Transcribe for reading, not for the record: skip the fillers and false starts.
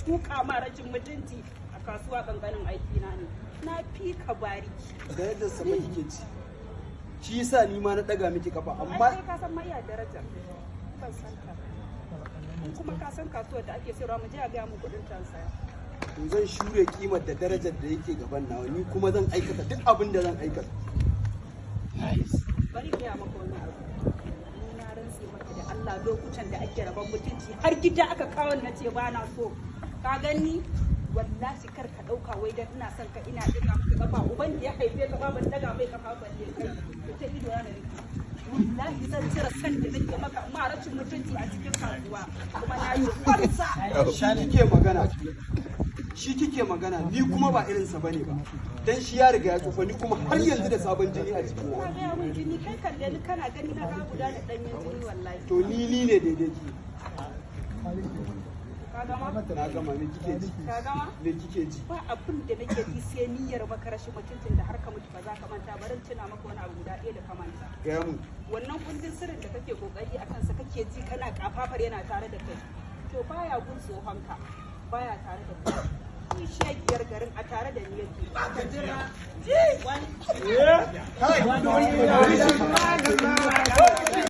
tuka ma rashin mutunci a kasuwa kankanin aiki na ne. Na fi ka bariki. Darajar sama kike ci. Shi yasa ni ma na daga miki kafa Amma amma kai ka san ma iya darajar. Ban san ta. In kuma ka san kasuwar da ake sayarwa, mu je a gaya mu kuɗin ta saya. To, zan shure kimar da darajar da yake gaban nawa, ni kuma zan aikata duk abin da zan aikata. Bari gaya maka wani abu. Ni na rantse maka da Allah, lokutan da ake rabon mutunci har gida aka kawo, na ce ba na so. Ka gani, wallahi kar ka dauka wai dan ina son ka ina daga maka kafa. Uban da ya haife ka ba ban daga mai kafa balle kai. Ita ido na nake, wallahi zan cire san da nake maka amma rashin mutunci a cikin kasuwa kuma na yi kwarsa. Shi kike magana, shi kike magana, ni kuma ba irinsa bane ba, dan shi ya riga ya tsufa, ni kuma har yanzu da sabon jini a Ina jikina. gaya min jini, kai kalle ni, kana gani na ka guda da danyen jini wallahi. To, ni ne daidai ki. Ka gama? Na gama. Me kike ji? Ka gama? Me kike ji? Ba abin da nake ji sai niyyar maka rashin mutuncin da har ka mutu ba za ka manta. Barin tuna maka wani abu guda ɗaya da ka manta. Gaya mun. Wannan kundin sirrin da kake kokari a kansa, kake ji kana kafafar yana tare da kai, to baya gun tsohonka, baya tare da kai. Ni shegiyar garin a tare da ni yake. Kai.